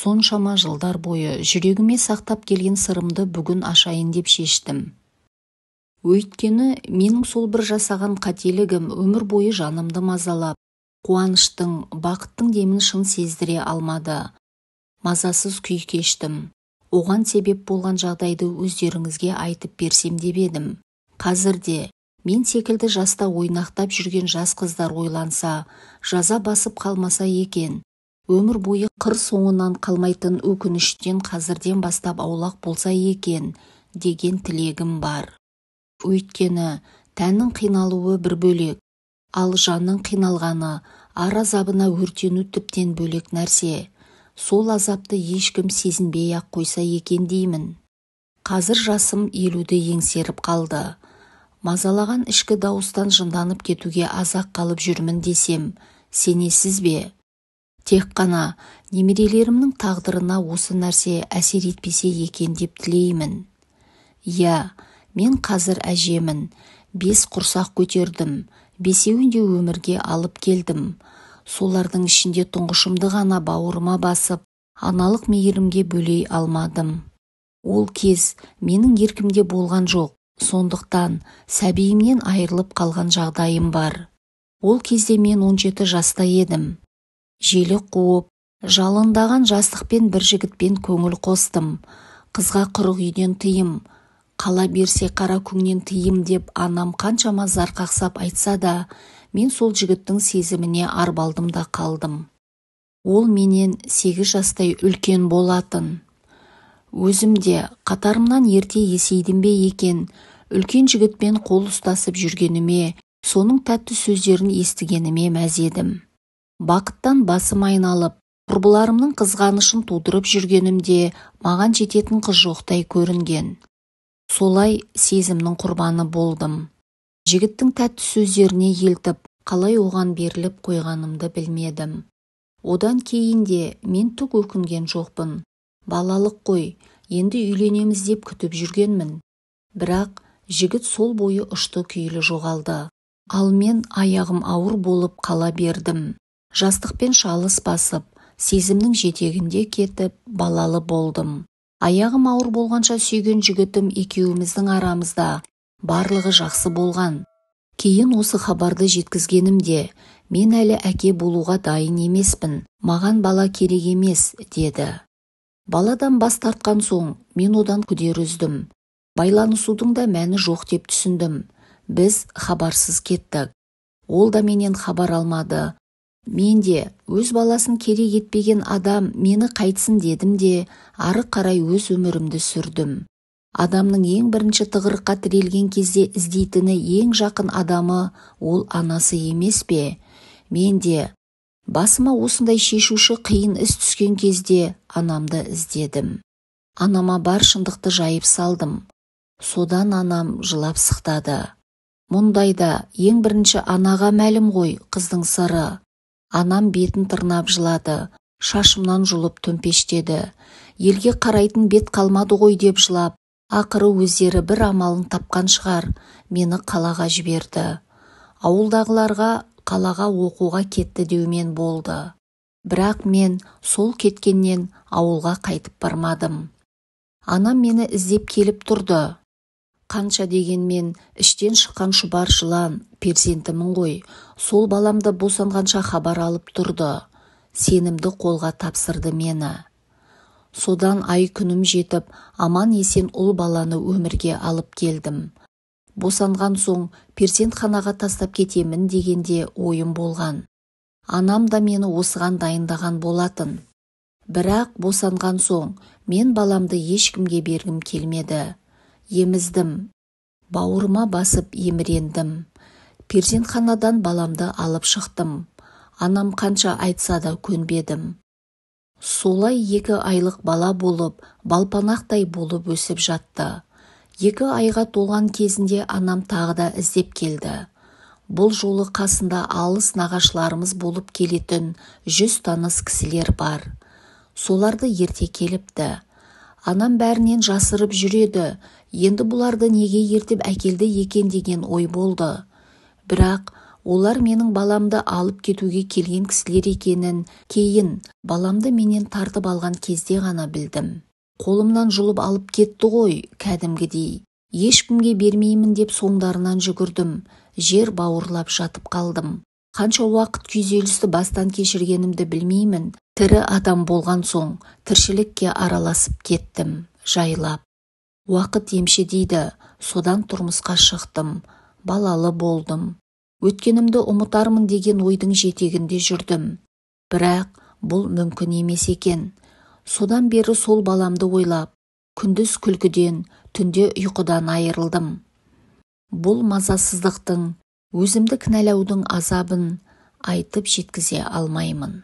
Соншама жылдар бойы жүрегіме сақтап келген сырымды бүгін ашайын деп шештім. Өйткені менің сол бір жасаған қателігім өмір бойы жанымды мазалап, қуаныштың, бақыттың демін шын сездіре алмады. Мазасыз күй кештім. Оған себеп болған жағдайды өздеріңізге айтып берсем деп едім. Қазірде мен секілді жаста ойнақтап жүрген жас қыздар ойланса, жаза басып қалмаса екен. Өмір бойы қыр соңынан қалмайтын өкініштен қазірден бастап аулақ болса екен деген тілегім бар. Өйткені тәннің қиналуы бір бөлек, ал жанның қиналғаны, ар азабына өртену тіптен бөлек нәрсе. Сол азапты ешкім сезінбей-ақ қойса екен деймін. Қазір жасым 50-ді еңсеріп қалды. Мазалаған ішкі дауыстан жынданып кетуге аз-ақ қалып жүрмін десем, сенесіз бе? Тек қана немерелерімнің тағдырына осы нәрсе әсер етпесе екен деп тілеймін. Иә, мен қазір әжемін, 5 құрсақ көтердім, 5-еуін де өмірге алып келдім. Солардың ішінде тұңғышымды ғана бауырыма басып, аналық мейірімге бөлей алмадым. Ол кез менің еркімде болған жоқ, сондықтан сәбиімнен айырылып қалған жағдайым бар. Ол кезде мен 17 жаста едім. Желі қуып, жалындаған жастықпен бір жігітпен көңіл қостым. Қызға 40 үйден тыйым, қала берсе қара күңнен тыйым деп анам қаншама зар қақсап айтса да, мен сол жігіттің сезіміне арбалдым да қалдым. Ол менен 8 жастай үлкен болатын. Өзім де қатарымнан ерте есейдім бе екен, үлкен жігітпен қол ұстасып жүргеніме, соның тәтті сөздерін естігеніме мәз едім. Бақыттан басым айналып, құрбыларымның қызғанышын тудырып жүргенімде маған жететін қыз жоқтай көрінген. Солай сезімнің құрбаны болдым. Жігіттің тәтті сөздеріне елтіп, қалай оған беріліп қойғанымды білмедім. Одан кейін де мен түк өкінген жоқпын. Балалық қой, енді үйленеміз деп күтіп жүргенмін. Бірақ жігіт сол бойы ұшты күйлі жоғалды. Ал мен аяғым ауыр болып қала бердім. Жастықпен шалыс басып, сезімнің жетегінде кетіп, балалы болдым. Аяғым ауыр болғанша сүйген жігітім екеуміздің арамызда барлығы жақсы болған. Кейін осы хабарды жеткізгенімде, мен әлі әке болуға дайын емеспін, маған бала керек емес, деді. Баладан бас тартқан соң, мен одан күдер үздім. Байланысудың да мәні жоқ деп түсіндім. Біз хабарсыз кеттік. Ол да менен хабар алмады. Мен де өз баласын керек етпеген адам мені қайтсын дедім де, ары қарай өз өмірімді сүрдім. Адамның ең бірінші тығырыққа тірелген кезде іздейтіні ең жақын адамы ол анасы емес пе? Мен де басыма осындай шешуші қиын іс түскен кезде анамды іздедім. Анама бар шындықты жайып салдым. Содан анам жылап сықтады. Мұндайда ең бірінші анаға мәлім ғой қыздың сыры. Анам бетін тырнап жылады, шашымнан жұлып төмпештеді. Елге қарайтын бет қалмады ғой деп жылап, ақыры өздері бір амалын тапқан шығар, мені қалаға жіберді. Ауылдағыларға қалаға оқуға кетті деумен болды. Бірақ мен сол кеткеннен ауылға қайтып бармадым. Анам мені іздеп келіп тұрды. Қанша дегенмен іштен шыққан шұбар жылан перзентімін ғой, сол баламды босанғанша хабар алып тұрды. Сенімді қолға тапсырды мені. Содан ай күнім жетіп, аман есен ұл баланы өмірге алып келдім. Босанған соң перзентханаға тастап кетемін дегенде ойым болған. Анам да мені осыған дайындаған болатын. Бірақ босанған соң мен баламды ешкімге бергім келмеді. Еміздім, бауырыма басып емірендім. Перзентханадан баламды алып шықтым. Анам қанша айтса да көнбедім. Солай 2 айлық бала болып, балпанақтай болып өсіп жатты. 2 айға толған кезінде анам тағы да іздеп келді. Бұл жолы қасында алыс нағашыларымыз болып келетін 100 таныс кісілер бар. Соларды ерте келіпті. Анам бәрінен жасырып жүреді, енді бұларды неге ертіп әкелді екен деген ой болды. Бірақ Олар менің баламды алып кетуге келген кісілер екенін кейін баламды менен тартып алған кезде ғана білдім. Қолымнан жұлып алып кетті ғой кәдімгідей. Ешкімге бермеймін деп соңдарынан жүгірдім. Жер бауырлап жатып қалдым. Қанша уақыт күйзелісті бастан кешіргенімді білмеймін. Тірі адам болған соң тіршілікке араласып кеттім, жайлап. Уақыт емші дейді, содан тұрмысқа шықтым, балалы болдым. Өткенімді ұмытармын деген ойдың жетегінде жүрдім. Бірақ бұл мүмкін емес екен. Содан бері сол баламды ойлап, күндіз күлкіден, түнде ұйқыдан айырылдым. Бұл мазасыздықтың, өзімді кінәлаудың азабын айтып жеткізе алмаймын.